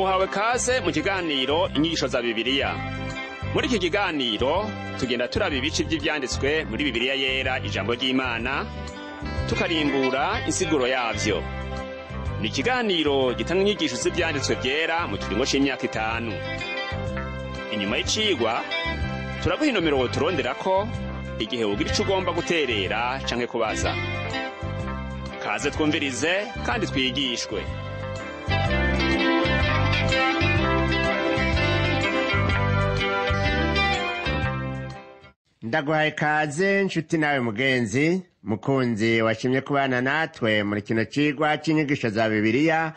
Uhawe kaze mu kiganiro Inyigisho za Bibiliya. Muri iki kiganiro tugenda turaba ibice vy'ivyanditswe muri Bibiliya Yera, ijambo ry'Imana, tukarimbura insiguro yavyo. Ni ikiganiro gitanga inyigisho z'ivyanditswe vyera mu kiringo c'imyaka 5. Inyuma y'icigwa turaguha inomero woturonderako igihe wogira ico ugomba guterera canke kubaza. Kaze twumvirize kandi twigishwe. Ndaguhaye kaze nshuti nawe mugenzi mukunzi washimye kubana natwe muri kino cigwa c'inyigisho za Bibiliya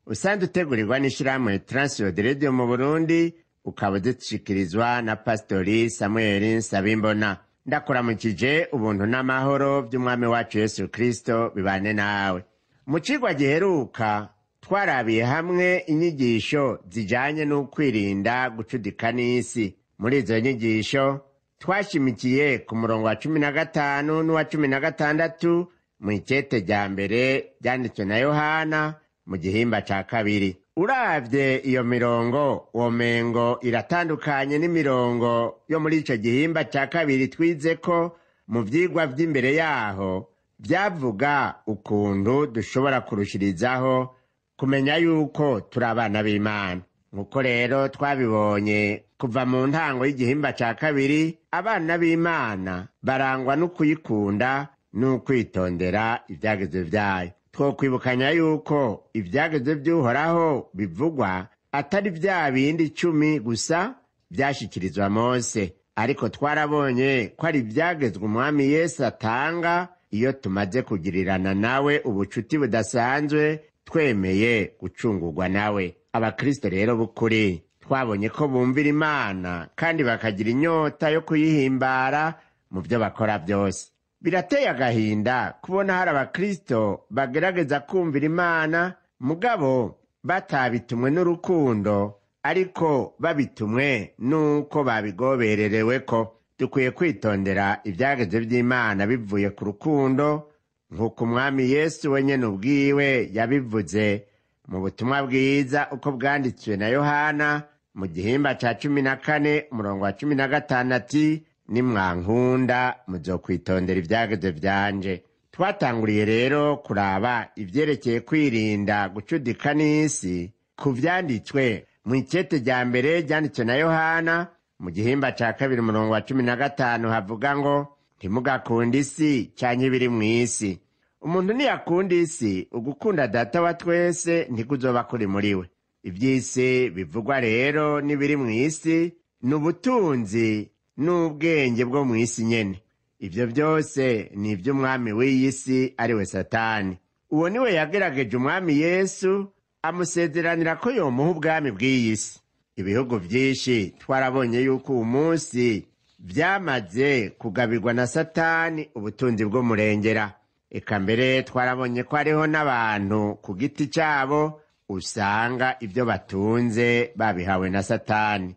usanzwe utegurirwa n'ishirahamwe Transworld Radio mu Burundi, ukaba udushikirizwa na Pastori Samuel Nsabimbona. Ndakuramukije, ubuntu n'amahoro vy'Umwami wacu Yesu Kristo bibane nawe. Mu cigwa giheruka twarabiye hamwe inyigisho zijanye n'ukwirinda gucudika n'isi. Muri izo nyigisho twashimikiye ku murongo wa 15 n'uwa 16 mw'ikete rya mbere ryanditswe na Yohana mu gihimba ca 2. Uravye iyo mirongo womengo iratandukanye n'imirongo yo muri ico gihimba ca 2 twizeko mu vyigwa vy'imbere yaho vyavuga ukuntu dushobora kurushirizaho kumenya yuko turi abana b'Imana. Nkuko rero twabibonye kuva mu ntango y'igihimba ca 2, abana b'Imana barangwa n'ukuyikunda n'ukwitondera ivyagezwe vyayo. Twokwibukanya yuko ivyagezwe vy'Uhoraho bivugwa atari vya bindi 10 gusa vyashikirizwa Mose, ariko twarabonye ko ari ivyagezwe Umwami Yesu atanga iyo tumaze kugirirana nawe ubucuti budasanzwe, twemeye gucungurwa nawe. Abakristo rero b'ukuri twabonye ko bumvira Imana kandi bakagira inyota yo kuyihimbara mu vyo bakora vyose. Birateye agahinda kubona hari abakristo bagerageza kumvira Imana mugabo batabitumwe n'urukundo, ariko babitumwe n'uko babigoberereweko. Dukwiye kwitondera ivyagezwe vy'Imana bivuye ku rukundo, nk'uko Umwami Yesu wenyene ubwiwe yabivuze mu butumwa bwiza uko bwanditswe na Yohana mu gihimba ca 14 umurongo wa 15 ati: nimwankunda muzokwitondera ivyagezwe vyanje. Twatanguriye rero kuraba ivyerekeye kwirinda gucudika n'isi ku vyanditswe mw'ikete rya mbere ryanditswe na Yohana mu gihimba ca 2 umurongo wa 15 havuga ngo: ntimugakunde isi canke ibiri mw'isi. Umuntu ntiyakunda isi, ugukunda Data wa twese ntikuzoba kuri muri we. Ivy'isi bivugwa rero n'ibiri mw'isi ni ubutunzi n'ubwenge bwo mw'isi nyene. Ivyo vyose ni ivy'umwami w'iyi si, ari we Satani. Uwo niwe yagerageje Umwami Yesu amusezeranira ko yomuha ubwami bw'iyi si. Ibihugu vyinshi twarabonye yuko uwu munsi vyamaze kugabirwa na Satani ubutunzi bw'umurengera. Eka mbere twarabonye ko hariho n'abantu ku giti cabo usanga ivyo batunze babihawe na Satani.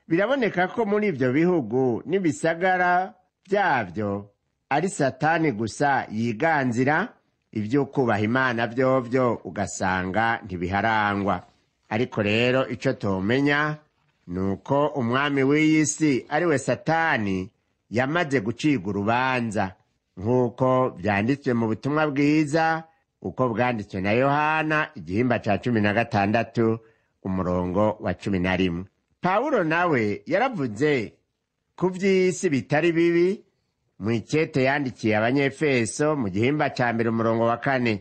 Biraboneka ko muri ivyo bihugu n'ibisagara vyavyo ari Satani gusa yiganzira, ivyo kubaha Imana vyovyo ugasanga ntibiharangwa. Ariko rero ico tomenya nuko umwami w'iyi si ari we Satani yamaze gucirwa urubanza, nk'uko vyanditswe mu butumwa bwiza uko bwanditswe na Yohana igihimba ca 16 umurongo wa 11. Pawulo nawe yaravuze ku vy'isi bitari bibi mw'ikete yandikiye Abanyefeso mu gihimba ca 1 umurongo wa 4,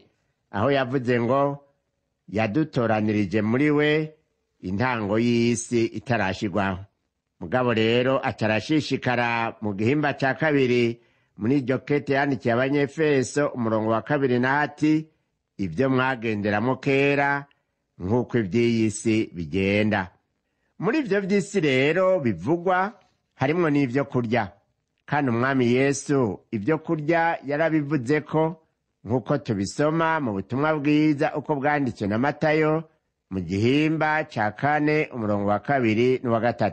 aho yavuze ngo yadutoranirije muri we intango y'isi itarashirwaho. Mugabo rero atarashishikara mu gihimba ca 2 muri iryo kete yandikiye Abanyefeso umurongo wa 2 na ati: ibyo mwagenderamo kera nk'uko ivy'iyi si bigenda. Muri ivyo vy'isi rero bivugwa harimwo n'ivyo kurya, kandi Umwami Yesu ivyo kurya yarabivuze ko, nk'uko tubisoma mu butumwa bwiza uko bwanditswe na Matayo mu gihimba ca 4 umurongo wa 2 n'uwa 3.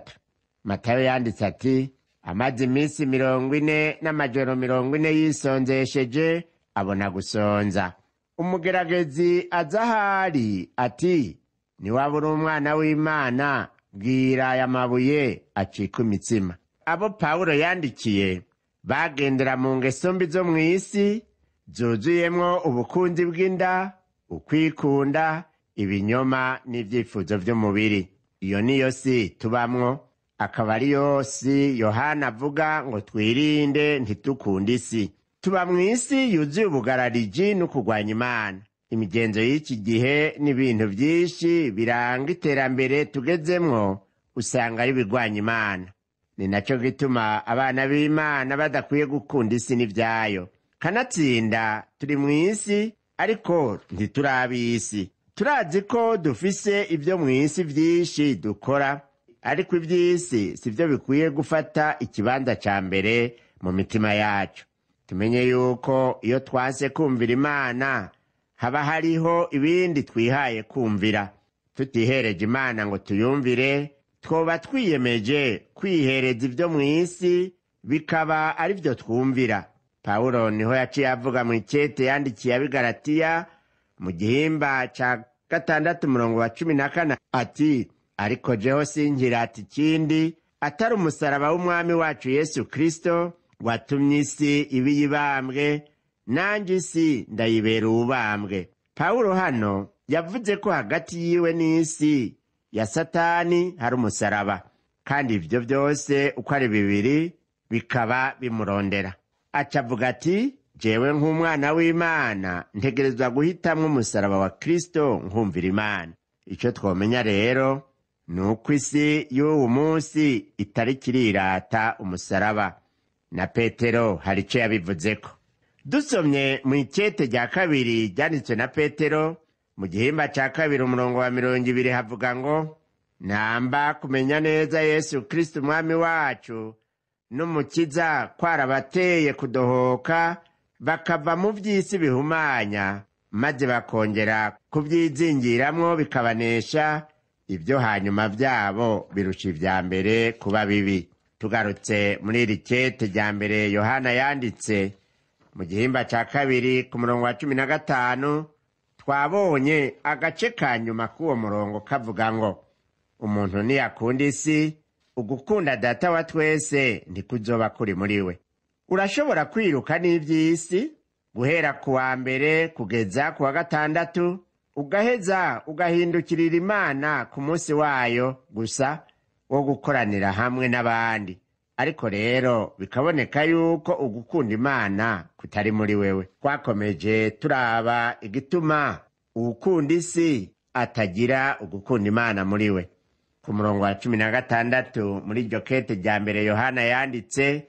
Matayo yanditse ati: amaze iminsi 40 n'amajoro 40 yisonzesheje abona gusonza. Umugeragezi aza ahari ati: Niwaba uri umwana w'Imana, bwira aya mabuye acika imitsima. Abo Pawulo yandikiye bagendera mu ngeso mbi zo mu isi zuzuyemwo ubukunzi bw'inda, ukwikunda, ibinyoma n'ibyifuzo by'umubiri. Iyo niyo si tubamwo, akaba ariyo si Yohana avuga ngo twirinde ntitukunde isi. Tuba mu isi yuzuye ubugarariji no kurwanya Imana. Imigenzo y'iki gihe n'ibintu byinshi biranga iterambere tugezemwo usanga ari ibigwanya Imana. Ni nacyo gituma abana b'Imana badakwiye gukunda isi n'ibyayo. Kanatsinda turi mu isi, ariko ntituri ab'isi. Turazi ko dufise ibyo mu isi byinshi dukora, ariko iby'isi si byo bikwiye gufata ikibanza cya mbere mu mitima yacu. Tumenye yuko iyo twanse kumvira Imana, haba hariho ibindi twihaye kumvira. Tutihereje Imana ngo tuyumvire, twoba twiyemeje kwihereza ibyo mu isi, bikaba ari byo twumvira. Pawulo niho yaciye avuga mu ikete yandikiye ab'i Galatiya mu gihimba cya 6 umurongo wa 14 ati: "Ariko jeho sinkirata ikindi atari umusaraba w'umwami wacu Yesu Kristo, watumye isi iba iyibambwe, nanjye isi ndayibera uwubambwe." Pawulo hano yavuze ko hagati yiwe n'isi ya Satani hari umusaraba, kandi ibyo byose uko ari bibiri bikaba bimurondera. Aca avuga ati: "Jewe nk'umwana w'Imana ntegerezwa guhitamwo umusaraba wa Kristo nkumvira Imana." Icyo twomenya rero ni uko isi y'uwu munsi itari kirirata umusaraba. Na Petero hari icyo yabivuzeko. Dusomye mu ikete rya kabiri ryanditswe na Petero mu gihimba cya 2 umurongo wa 20 havuga ngo: "Namba kumenya neza Yesu Kristo umwami wacu n'umukiza kwarabateye kudohoka bakava mu by'isi bihumanya, maze bakongera kubyizingiramwo bikabanesha, ibyo hanyuma byabo birusha ibya mbere kuba bibi." Tugarutse muri iri kete rya mbere Yohana yanditse mu gihimba cya 2 ku murongo wa 15, twabonye agace ka nyuma k'uwo murongo kavuga ngo: "Umuntu ntiyakunda isi, ugukunda Data wa twese ntikuzoba kuri muri we." Urashobora kwiruka n'iby'isi guhera ku wa mbere kugeza ku wa gatandatu, ugaheza ugahindukirira Imana ku munsi wayo gusa wo gukoranira hamwe n'abandi, ariko rero bikaboneka yuko ugukunda Imana kutari muri wewe. Twakomeje turaba igituma uwukunda isi atagira ugukunda Imana muri we. Ku murongo wa 16 muri iryo kete rya mbere Yohana yanditse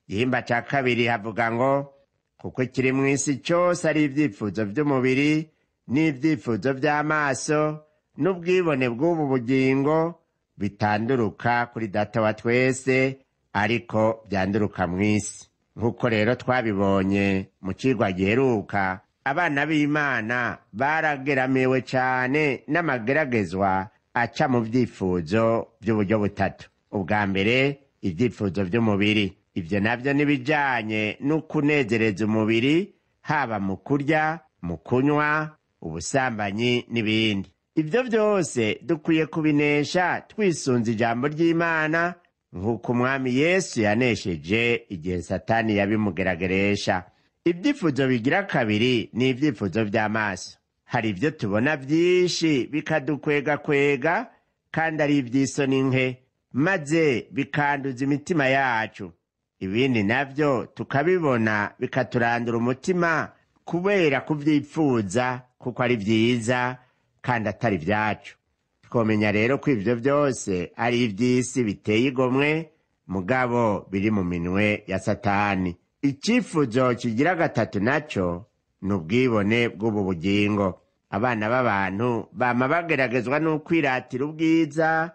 igihimba cya 2 havuga ngo: "Kuko kiri mu isi cyose ari ibyifuzo by'umubiri n'ibyifuzo by'amaso n'ubwibone bw'ubu bugingo, bitanduruka kuri Data wa twese, ariko byanduruka mu isi." Nk'uko rero twabibonye mu cigwa giheruka, abana b'Imana barageramiwe cyane n'amageragezwa aca mu byifuzo by'uburyo butatu. Ubwa mbere, ibyifuzo by'umubiri. Ibyo nabyo n'ibijyanye no kunezereza umubiri, haba mu kurya, mu kunywa, ubusambanyi n'ibindi. Ibyo byose dukwiye kubinesha twisunze ijambo ry'Imana, nk'uko umwami Yesu yanesheje igihe Satani yabimugerageresha. Ibyifuzo bigira kabiri ni ibyifuzo by'amaso. Hari ibyo tubona byinshi bikadukwegakwega kandi ari iby'isoni nke, maze bikanduza imitima yacu. Ibindi nabyo tukabibona bikaturandura umutima kubera kubyifuza, kuko ari byiza kandi atari ibyacu. Twomenya rero ko ibyo byose ari iby'isi biteye igomwe, mugabo biri mu minwe ya Satani. Icyifuzo kigira gatatu nacyo ni ubwibone bw'ubu bugingo. Abana b'abantu bama bageragezwa n'ukwiratira ubwiza,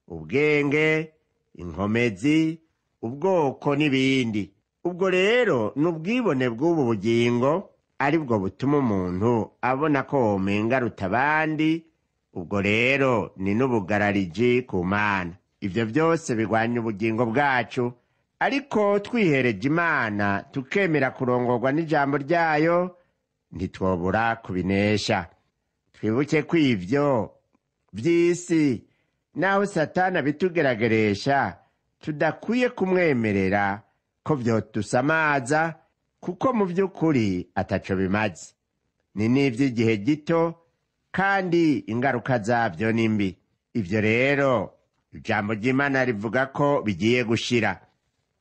ubwenge, inkomezi, ubwoko n'ibindi. Ubwo rero ni ubwibone bw'ubu bugingo, aribwo butuma umuntu abona ko womenga aruta abandi. Ubwo rero ni n'ubugarariji ku Mana. Ibyo byose bigwanya ubugingo bwacu, ariko twihereje Imana tukemera kurongorwa n'ijambo ryayo, ntitwobura kubinesha. Twibuke ko ibyo Vy'isi, naho Satani abitugerageresha, tudakwiye kumwemerera ko vyodusamaza, kuko mu vy'ukuri ataco bimaze. Ni n'ivy'igihe gito, kandi ingaruka zavyo ni mbi. Ivyo rero ijambo ry'Imana rivuga ko bigiye gushira.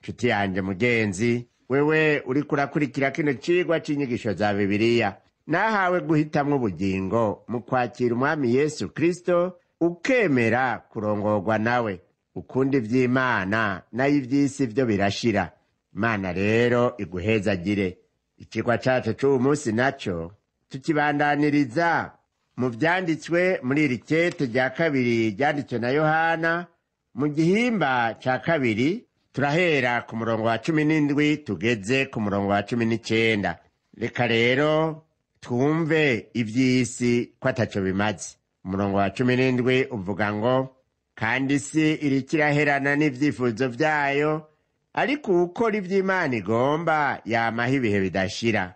Nshuti yanje mugenzi, wewe uriko urakurikira kino cigwa c'inyigisho za Bibiliya, nahawe guhitamwo ubugingo mu kwakira Umwami Yesu Kristo, ukemera kurongorwa nawe. Ukunda ivy'Imana, nayo ivy'isi vyo birashira. Imana rero iguhezagire. Icigwa cacu c'uwu munsi naco tukibandaniriza mu vyanditswe muri iri kete rya kabiri ryanditswe na Yohana mu gihimba ca kabiri. Turahera ku murongo wa 17 tugeze ku murongo wa 19. Reka rero twumve ivy'isi ko ataco bimaze. Umurongo wa 17 uvuga ngo: kandi isi iriko iraherana n'ivyifuzo vyayo, ariko uwukora ivy'Imana igomba yamaho ibihe bidashira.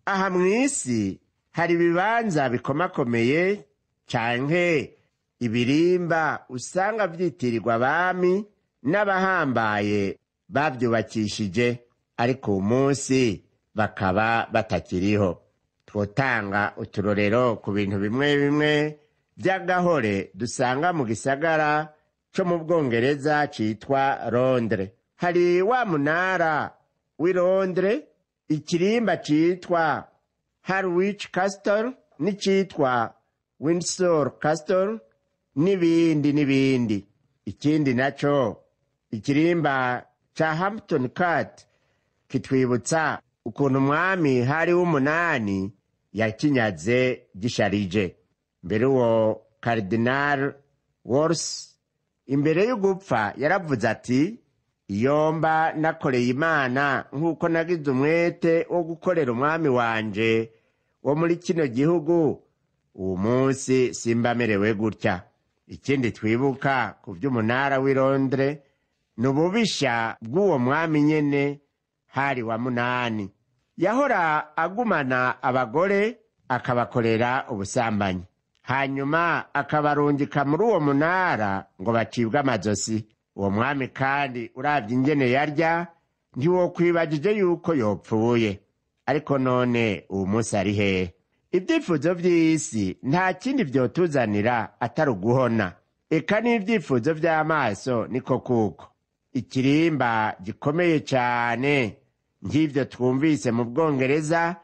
Aha mw'isi hari ibibanza bikomakomeye canke ibirimba usanga vyitirirwa abami n'abahambaye bavyubakishije, ariko uwu munsi bakaba batakiriho. Twotanga uturorero ku bintu bimwe bimwe vy'agahore dusanga mu gisagara co mu Bwongereza citwa Londres. Hari wa munara w'i Londres, ikirimba citwa Harwich Castle n'icitwa Windsor Castle n'ibindi n'ibindi. Ikindi naco, ikirimba ca Hampton Court kitwibutsa ukuntu umwami hari w'umunani yakinyaze gisharije. Mbere uwo Cardinal Wolsey imbere y'ugupfa yaravuze ati: iyo mba nakoreye Imana nk'uko nagize umwete wo gukorera umwami wanje wo muri kino gihugu, uwu munsi simba merewe gutya. Ikindi twibuka ku vy'umunara w'i Londres ni ububisha bw'uwo mwami nyene hari wa munani. Yahora agumana abagore akabakorera ubusambanyi, hanyuma akabarungika muri uwo munara ngo bacibwe amazosi. Uwo mwami kandi uravye ingene yarya, ntiwokwibagije yuko yopfuye. Ariko none uwu munsi ari hehe? Ibyifuzo vy'isi nta kindi vyotuzanira atari uguhona. Eka n'ibyifuzo vy'amaso niko kuko. Ikirimba gikomeye cane nk'ivyo twumvise mu Bwongereza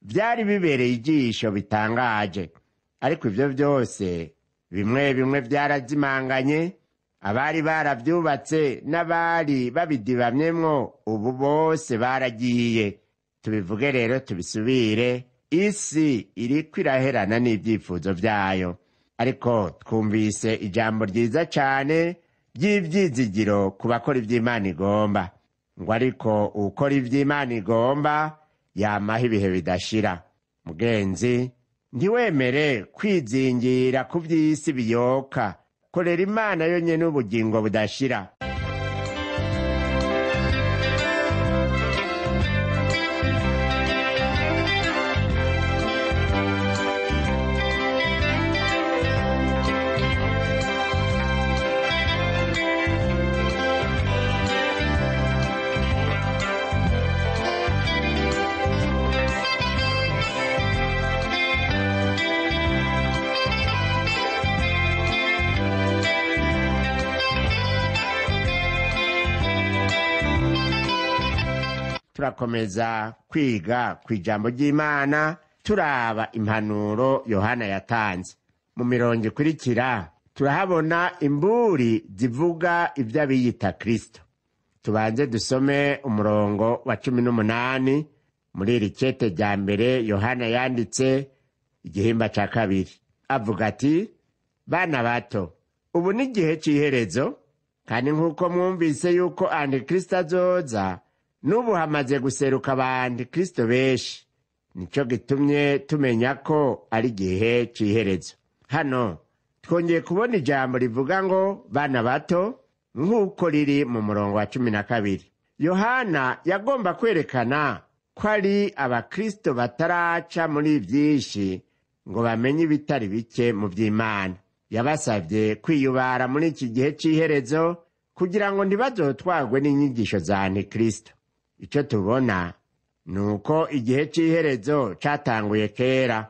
vyari bibereye ijisho bitangaje, ariko ivyo vyose bimwe bimwe vyarazimanganye. Abari baravyubatse n'abari babidibamyemwo ubu bose baragiye. Tubivuge rero tubisubire, isi iriko iraherana n'ibyifuzo vyayo. Ariko twumvise ijambo ryiza cane ry'ivyizigiro ku bakora ivy'Imana igomba, ngo ariko uwukora ivy'Imana igomba yamaho ibihe bidashira. Mugenzi, ntiwemere kwizingira ku vy'isi biyoka. Korera Imana yonyene ubugingo budashira. Turakomeza kwiga ku ijambo ry'Imana, turaba impanuro Yohana yatanze. Mu mirongo ikurikira turahabona imburi zivuga ivy'abiyita Kristo. Tubanze dusome umurongo wa 18 muri iri kete rya mbere Yohana yanditse, igihimba ca kabiri. Avuga ati: bana bato, ubu ni igihe c'iherezo, kandi nk'uko mwumvise yuko Antikristo azoza, n'ubu hamaze guseruka ba Antikristo benshi. Nico gitumye tumenya ko ari igihe c'iherezo. Hano twongeye kubona ijambo rivuga ngo bana bato, nk'uko riri mu murongo wa 12. Yohana yagomba kwerekana ko ari abakristo bataraca muri vyinshi ngo bamenye ibitari bike mu vy'Imana. Yabasabye kwiyubara muri iki gihe c'iherezo kugira ngo ntibazotwarwe n'inyigisho za Antikristo. Ico tubona ni uko igihe c'iherezo catanguye kera.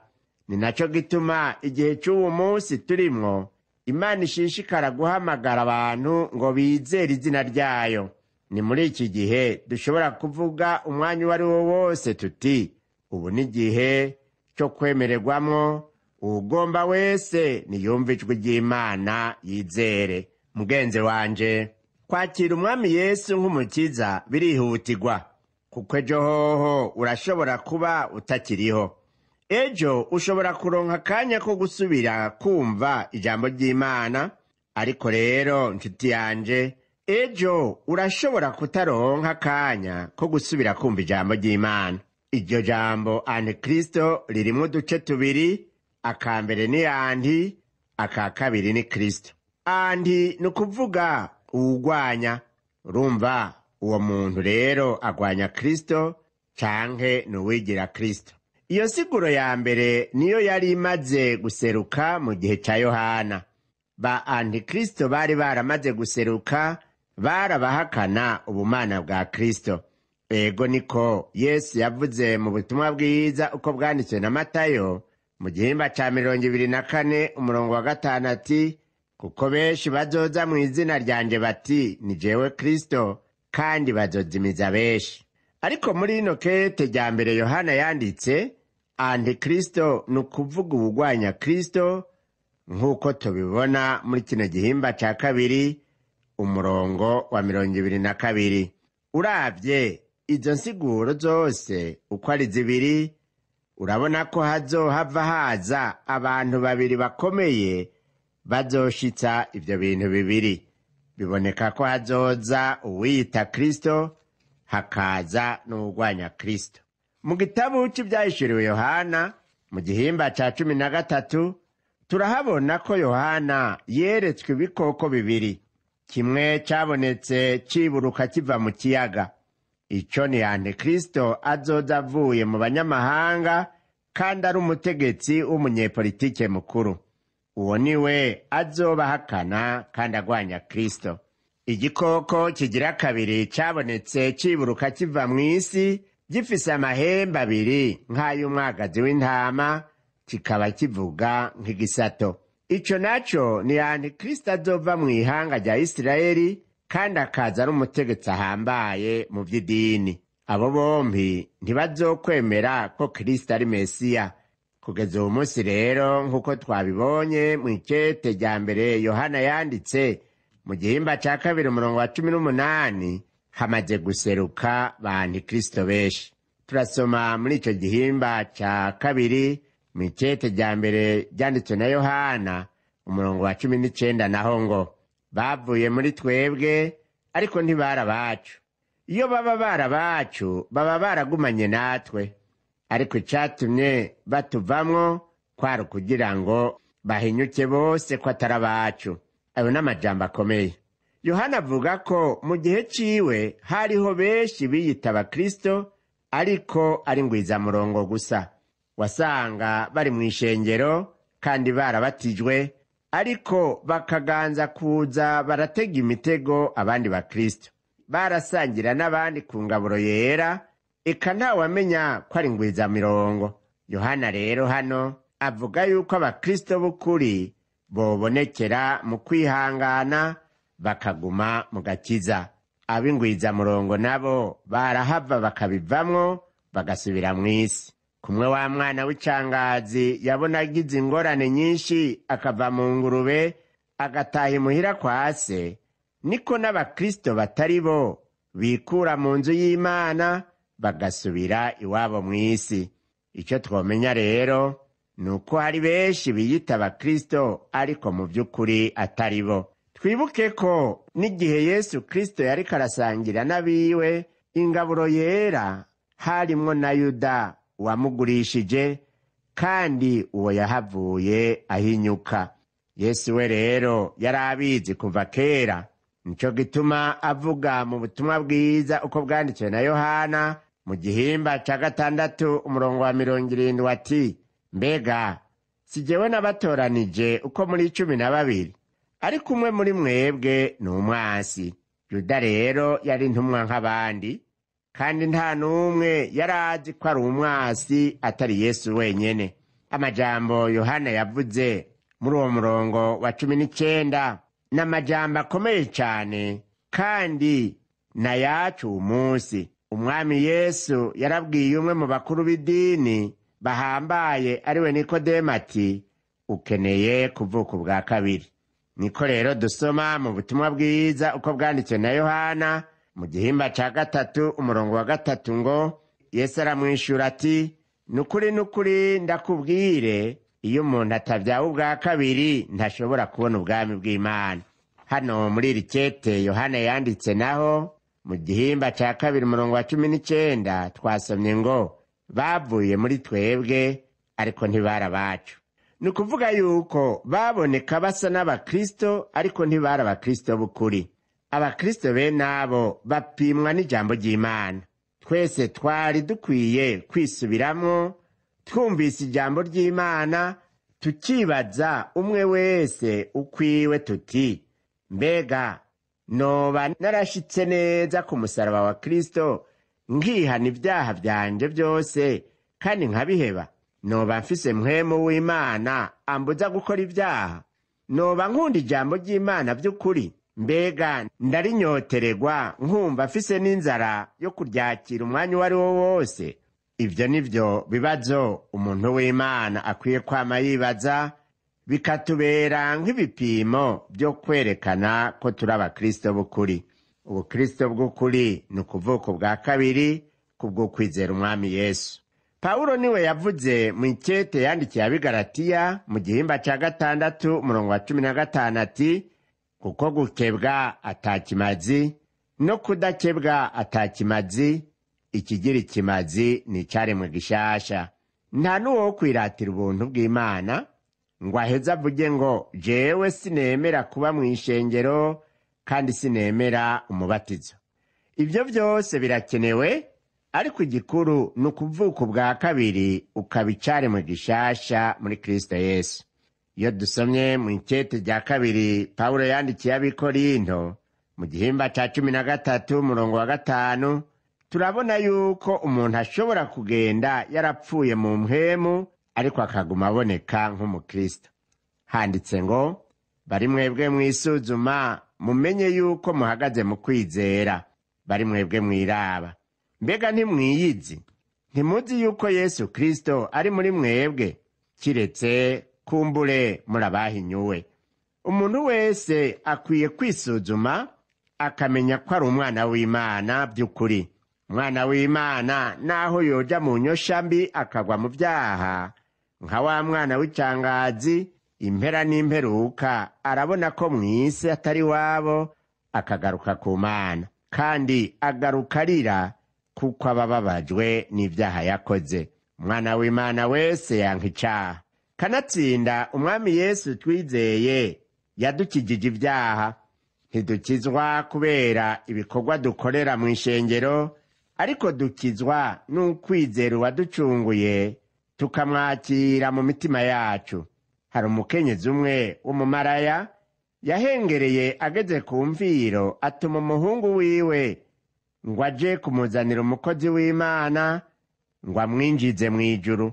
Ni naco gituma igihe c'uwu munsi turimwo Imana ishishikara guhamagara abantu ngo bizere izina ryayo. Ni muri iki gihe dushobora kuvuga umwanya uwo ari wo wose tuti: ubu ni igihe cyo kwemererwamwo, uwugomba wese niyumve ijwi ry'Imana yizere. Mugenzi wanje, kwakira Umwami Yesu nk'umukiza birihutirwa, kuko ejo hoho urashobora kuba utakiriho. Ejo ushobora kuronka akanya ko gusubira kumva ijambo ry'Imana, ariko rero nshuti yanje, ejo urashobora kutaronka akanya ko gusubira kumva ijambo ry'Imana. Iryo jambo Antikristo ririmwo uduce tubiri: aka mbere ni anti, aka kabiri ni Kristo. Anti ni ukuvuga uwugwanya. Urumva uwo muntu rero agwanya Kristo canke ni uwigira Kristo. Iyo siguro ya mbere niyo yari imaze guseruka mu gihe ca Yohana. Ba Antikristo bari baramaze guseruka, barabahakana ubumana bwa Kristo. Ego niko Yesu yavuze mu butumwa bwiza uko bwanditswe na Matayo mu gihimba ca 24 umurongo wa 5 ati: kuko benshi bazoza mu izina ryanje bati ni jewe Kristo, kandi bazozimiza benshi. Ariko muri ino kete rya mbere Yohana yanditse, Antikristo ni ukuvuga uwugwanya Kristo, nk'uko tubibona muri kino gihimba ca 2 umurongo wa 22. Uravye izo nsiguro zose uko ari zibiri, urabona ko hazohava haza abantu babiri bakomeye bazoshitsa ivyo bintu bibiri. Biboneka ko hazoza uwiyita Kristo, hakaza n'uwugwanya Kristo. Mu gitabo c'ivyahishuriwe Yohana mu gihimba ca 13 turahabona ko Yohana yeretswe ibikoko bibiri. Kimwe cabonetse ciburuka kiva mu kiyaga. Ico ni Antikristo azoza avuye mu banyamahanga kandi ari umutegetsi w'umunyepolitike mukuru. Uwo ni we azoba ahakana kandi agwanya Kristo. Igikoko kigira kabiri cabonetse ciburuka kiva mw'isi, gifise amahembe abiri nk'ay'umwagazi w'intama, kikaba kivuga nk'igisato. Ico naco ni Antikristo azova mw'ihanga rya Isirayeli kandi akaza ari umutegetsi ahambaye mu vy'idini. Abo bompi ntibazokwemera ko Kristo ari Mesiya. Kugeza uwu munsi rero, nk'uko twabibonye mw'ikete rya mbere Yohana yanditse mu gihimba ca 2 umurongo wa 18, hamaze guseruka ba Antikristo benshi. Turasoma muri ico gihimba ca 2 mw'ikete rya mbere ryanditswe na Yohana umurongo wa 19 naho ngo: bavuye muri twebwe ariko ntibari abacu. Iyo baba bari abacu baba baragumanye natwe, ariko icatumye batuvamwo kwari ukugira ngo bahinyuke bose ko atari abacu. Ayo ni amajambo akomeye. Yohana avuga ko mu gihe ciwe hariho benshi biyita Abakristo ariko ari ngwizamurongo gusa. Wasanga bari mw'ishengero kandi barabatijwe, ariko bakaganza kuza baratega imitego abandi Bakristo. Barasangira n'abandi ku ngaburo yera, eka ntawamenya ko ari ngwizamirongo. Yohana rero hano avuga yuko Abakristo b'ukuri bobonekera mu kwihangana bakaguma mu gakiza. Ab'ingwizamurongo nabo barahava bakabivamwo bagasubira mw'isi. Kumwe wa mwana w'icangazi yabona agize ingorane nyinshi akava mu ngurube agataha imuhira kwa se, niko n'Abakristo batari bo bikura mu nzu y'Imana bagasubira iwabo mw'isi. Icyo twomenya rero ni uko hari benshi biyita Abakristo ariko mu by'ukuri atari bo. Twibuke ko n'igihe Yesu Kristo yariko arasangira n'abiwe ingaburo yera, harimwo na Yuda wamugurishije, kandi uwo yahavuye ahinyuka. Yesu we rero yari abizi kuva kera. Nico gituma avuga mu butumwa bwiza uko bwanditswe na Yohana mu gihimba ca 6 umurongo wa 70 ati: mbega Si jyewe nabatoranije uko muri 12, ariko umwe muri mwebwe ni umwansi. Yuda rero yari intumwa nk'abandi, kandi nta n'umwe yari azi ko ari umwansi atari Yesu wenyene. Amajambo Yohana yavuze muri uwo murongo wa 19 ni amajambo akomeye cyane, kandi nayacu umunsi. Umwami Yesu yarabwiye umwe mu bakuru b'idini bahambaye, ariwe Nikodemu, ati: ukeneye kuvuka ubwa kabiri. Niko rero dusoma mu butumwa bwiza uko bwanditswe na Yohana mu gihimba ca 3 umurongo wa 3 ngo: Yesu aramwishura ati: nukuri nukuri ndakubwire, iyo umuntu atabyawe ubwa kabiri ntashobora kubona ubwami bw'Imana. Hano muri iri kete Yohana yanditse naho mu gihimba ca 2 umurongo wa 19 twasomye ngo: bavuye muri twebwe ariko ntibari abacu. Ni ukuvuga yuko baboneka basa n'abakristo ariko ntibari abakristo b'ukuri. Abakristo bene abo bapimwa n'ijambo ry'Imana. Twese twari dukwiye kwisubiramwo twumvise ijambo ry'Imana, tukibaza umwe wese ukwiwe tuti: mbega noba narashitse neza ku musaraba wa Kristo, nkihana ibyaha byanje byose kandi nkabiheba? Noba mfise mpwemu w'Imana ambuza gukora ibyaha? Noba nkunda ijambo ry'Imana by'ukuri? Mbega ndarinyotererwa nkumva mfise n'inzara yo kuryakira umwanya uwo ari wo wose? Ibyo ni byo bibazo umuntu w'Imana akwiye kwama yibaza, bikatubera nk'ibipimo byo kwerekana ko turi abakristo b'ukuri. Ubukristo bw'ukuri ni ukuvuka ubwa kabiri kubwo kwizera Umwami Yesu. Pawulo niwe yavuze mu ikete yandikiye Abigalatiya mu gihimba ca 6 umurongo wa 15 ati: kuko gukebwa atakimazi no kudakebwa atakimazi, ikigira ikimazi ni icaremwe gishasha. Nta n'uwo kwiratira ubuntu bw'Imana ngo aheze avuge ngo: jewe sinemera kuba mu ishengero kandi sinemera umubatizo. Ibyo byose birakenewe, ariko igikuru ni ukuvuka ubwa kabiri ukaba icaremwe gishasha muri Kristo Yesu. Iyo dusomye mu ikete rya 2 Pawulo yandikiye Abikorinto mu gihimba ca 13 umurongo wa 5, turabona yuko umuntu ashobora kugenda yarapfuye mu mpwemu ariko akaguma aboneka nk'umukristo. Handitse ngo: bari mwebwe mwisuzuma mumenye yuko muhagaze mu kwizera, bari mwebwe mwiraba. Mbega ntimwiyizi? Ntimuzi yuko Yesu Kristo ari muri mwebwe, kiretse kumbure murabahinyuwe. Umuntu wese akwiye kwisuzuma akamenya ko ari umwana w'Imana by'ukuri. Umwana w'Imana naho yoja mu nyosha mbi akagwa mu byaha nka wa mwana w'icangazi, impera n'imperuka arabona ko mw'isi atari wabo, akagaruka ku Mana, kandi agaruka arira kuko aba ababajwe n'ibyaha yakoze. Umwana w'Imana wese yanka icaha. Kanatsinda Umwami Yesu twizeye yadukijije ibyaha. Ntidukizwa kubera ibikorwa dukorera mu ishengero, ariko dukizwa n'ukwizera uwaducunguye tukamwakira mu mitima yacu. Hari umukenyezi umwe w'umumaraya yahengereye ageze ku mviro, atuma umuhungu wiwe ngo aje kumuzanira umukozi w'Imana ngo amwinjize mu ijuru.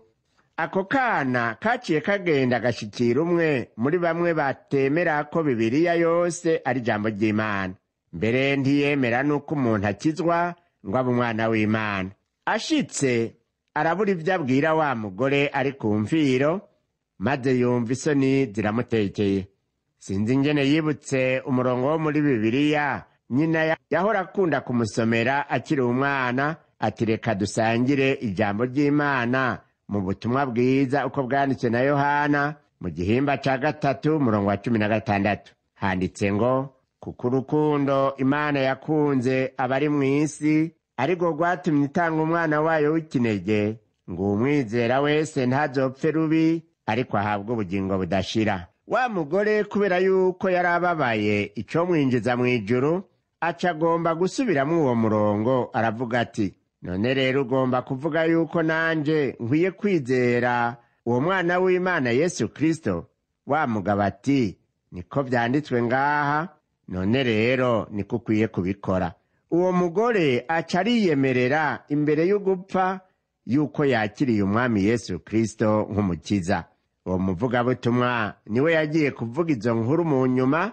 Ako kana kaciye kagenda gashikira umwe muri bamwe batemera ko Bibiliya yose ari ijambo ry'Imana. Mbere ntiyemera n'uko umuntu akizwa ngo abe umwana w'Imana. Ashitse arabura ibyo abwira wa mugore ari ku mviro, maze yumva isoni ziramutekeye. Sinzi ingene yibutse umurongo wo muri Bibiliya nyina yahora akunda kumusomera akiri umwana, ati: reka dusangire ijambo ry'Imana mu butumwa bwiza uko bwanditswe na Yohana mu gihimba ca 3 umurongo wa 16. Handitse ngo: kuko urukundo Imana yakunze abari mw'isi ariko rwatumye itanga umwana wayo w'ikinege, ngo umwizera wese ntazopfe rubi ariko ahabwe ubugingo budashira. Wa mugore kubera yuko yarababaye ico mwinjiza mu ijuru, aca agomba gusubiramwo uwo murongo, aravuga ati: none rero ugomba kuvuga yuko nanje nkwiye kwizera Uwo mwana w'Imana Yesu Kristo? Wa mugabo ati: "Niko vyanditswe ngaha, none rero niko ukwiye kubikora." Uwo mugore aca ariyemerera imbere y'ugupfa yuko yakiriye Umwami Yesu Kristo nk'Umukiza. Uwo muvugabutumwa niwe yagiye kuvuga izo nkuru mu nyuma,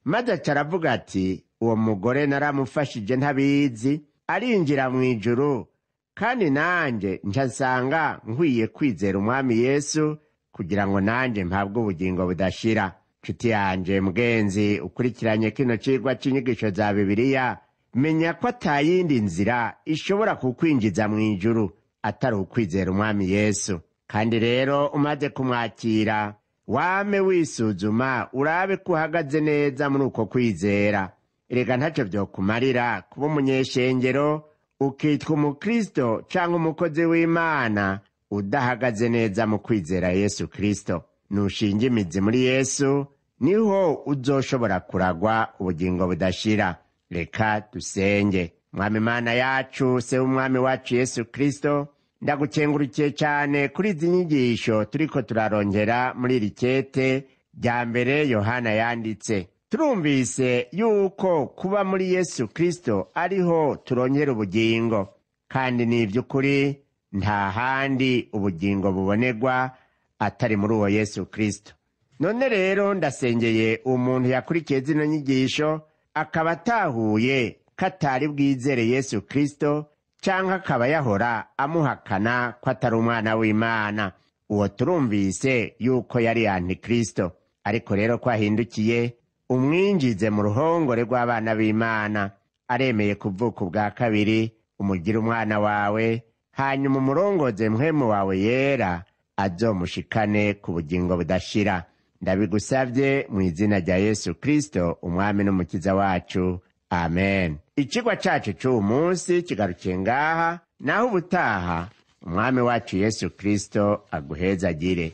maze aca aravuga ati: "Uwo mugore naramufashije ntabizi, arinjira mu ijuru, kandi nanjye nsanga nkwiye kwizera Umwami Yesu kugira ngo nanjye mpabwe ubugingo budashira." Nshuti yanjye mugenzi ukurikiranye kino cigwa c'inyigisho za Bibiliya, menya ko atayindi nzira ishobora kukwinjiza mu ijuru atari ukwizera Umwami Yesu. Kandi rero umaze kumwakira, wame wisuzuma urabe ko uhagaze neza muri uko kwizera. Erega ntacyo vyokumarira kuba umunyeshengero, ukitwa umukristo canke umukozi w'Imana, udahagaze neza mu kwizera Yesu Kristo. Nushinga imizi muri Yesu, niho uzoshobora kuragwa ubugingo budashira. Reka dusenge. Mwami Imana yacu, se w'Umwami wacu Yesu Kristo, ndagukengurukiye cyane kuri izi nyigisho turiko turarongera muri iri kete rya mbere Yohana yanditse. Turumvise yuko kuba muri Yesu Kristo ariho turongera ubugingo, kandi ni iby'ukuri nta handi ubugingo bubonerwa atari muri uwo Yesu Kristo. None rero ndasengeye umuntu yakurikiye zino nyigisho akaba atahuye ko atari bwizere Yesu Kristo, cyangwa akaba yahora amuhakana ko atari umwana w'Imana. Uwo turumvise yuko yari antikristo, ariko rero ko ahindukiye, umwinjize mu ruhongore rw'abana b'Imana. Aremeye kuvuka ubwa kabiri, umugire umwana wawe, hanyuma umurongoze mpwemu wawe yera azomushikane ku bugingo budashira. Ndabigusabye mu izina rya Yesu Kristo, Umwami n'Umukiza wacu, amen. Ikigwa cacu c'uwu munsi kigarukiye ngaha, naho ubutaha Umwami wacu Yesu Kristo aguhezagire.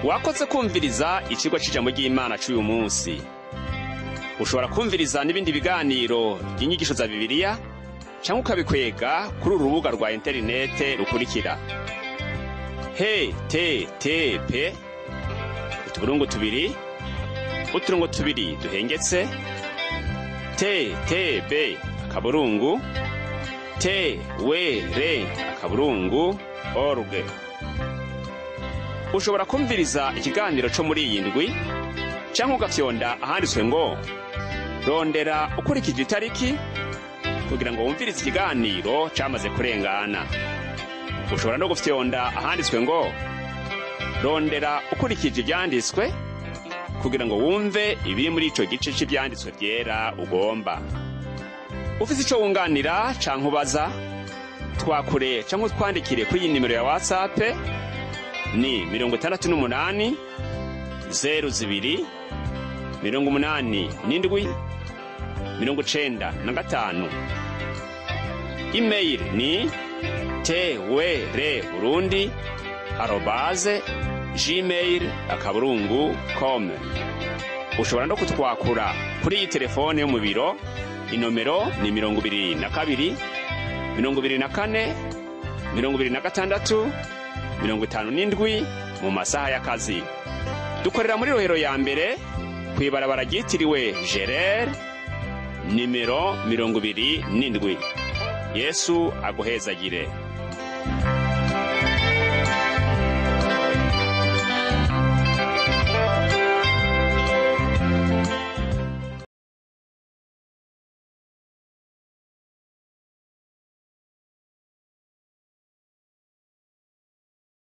Wakoze kumviriza icigwa c'ijambo ry'Imana c'uyu munsi. Ushobora kumviriza n'ibindi biganiro by'inyigisho za Bibiliya cyangwa ukabikwega kuri uru rubuga rwa interinete rukurikira: http://ttb.twr.org. Ushobora kumviriza ikiganiro cyo muri iyi ndwi cyangwa ugafyonda ahanditswe ngo "Rondera ukurikije itariki" kugira ngo wumvirize ikiganiro cyamaze kurengana. Ushobora no gufyonda ahanditswe ngo "Rondera ukurikije ibyanditswe" kugira ngo wumve ibiri muri ico gice cy'ibyanditswe byera ugomba. Ufise ico wunganira canke ubaza, twakure canke utwandikire kuri iyi nimero ya WhatsApp ni 68 02 87 95. Email ni twrburundi@gmail.com. Ushobora no kutwakura kuri iyi telefone yo mu biro, inomero ni 22 24 26 57 mu masaha y'akazi. Dukorera muri Rohero ya mbere kw'ibarabara ryitiriwe Gerere nimero 27. Yesu aguhezagire.